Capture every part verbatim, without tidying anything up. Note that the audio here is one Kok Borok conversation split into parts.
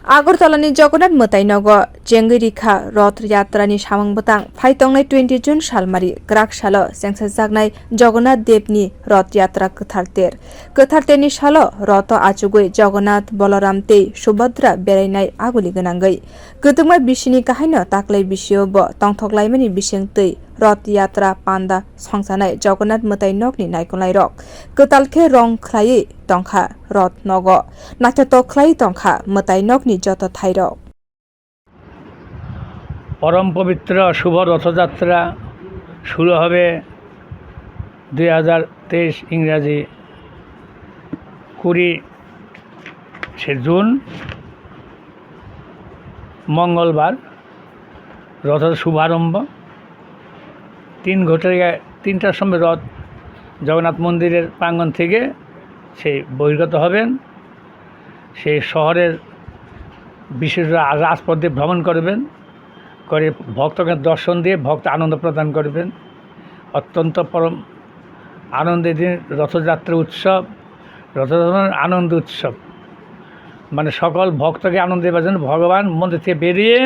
Agartala ni Jagannath mwtai nogo chengwi rikha Roth Yatra ni samung bwtang. Phai tongnai twenty June salmari kwrak salo chengsajaknai Jagannath Dev ni Roth Yatra kwthar ter. Kwthar ter ni salo Rotho achugwi Jagannath, Balaram tei Subhadra berainai aguli gwnangwi. Kwtwkma bisini kahaino taklai bisio bo tongthok laimani bising twi Roth Yatra panda songchanai Jagannath mwtai nokni naikolnairok. Kwtal khe rong khlaiwi tongkha Roth nogo. Naithotok khlaiwi tongkha mwtai nokni joto thairok. পরম পবিত্র শুভ রথযাত্রা শুরু হবে দুই হাজার তেইশ ইংরাজি কুড়ি সে জুন, মঙ্গলবার রথের শুভারম্ভ। তিন ঘটিকা, তিনটার সময় রথ জগন্নাথ মন্দিরের প্রাঙ্গণ থেকে সেই বহির্গত হবেন। সেই শহরের বিশেষ রা-, রাজপথে ভ্রমণ করবেন, করে ভক্তকে দর্শন দিয়ে ভক্ত আনন্দ প্রদান করবেন। অত্যন্ত পরম আনন্দের দিন রথযাত্রা উৎসব। রথযাত্রা মানে আনন্দ উৎসব, মানে সকল ভক্তকে আনন্দ দেবার জন্য ভগবান মন্দির থেকে বেরিয়ে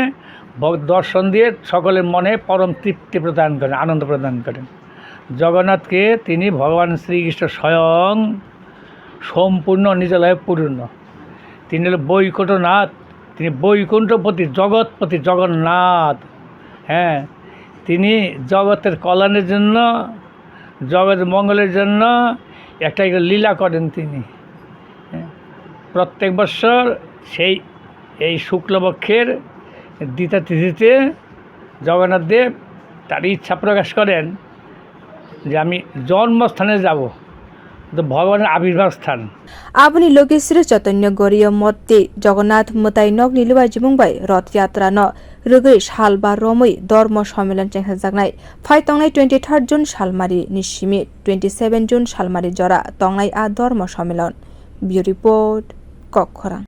ভক্ত দর্শন দিয়ে সকলের মনে পরম তৃপ্তি প্রদান করেন, আনন্দ প্রদান করেন। জগন্নাথকে তিনি ভগবান শ্রীকৃষ্ণ স্বয়ং সম্পূর্ণ নিজ লাভে পূর্ণ। তিনি হলো বৈকুণ্ঠনাথ, তিনি বৈকুণ্ঠপতি, জগৎপতি জগন্নাথ। হ্যাঁ, তিনি জগতের কল্যাণের জন্য, জগৎ মঙ্গলের জন্য একটা একটা লীলা করেন তিনি। হ্যাঁ, প্রত্যেক বৎসর সেই, এই শুক্লপক্ষের দ্বিতীয়া তিথিতে জগন্নাথ দেব তার ইচ্ছা প্রকাশ করেন যে আমি জন্মস্থানে যাব, তো ভগবানের আবির্ভাব স্থান। Aboni loge Sri Chaitanya Gauriya Moth tei Jagannath mwtai nokni luaijimung bai Roth Yatra no rwgwi sal ba romwi dormo somilon chengsajaknai. Phai tongnai twenty third June salmari ni simi twenty seven June salmari jora tongnai a dormo somilon. Bureau Report, Kokkhorang.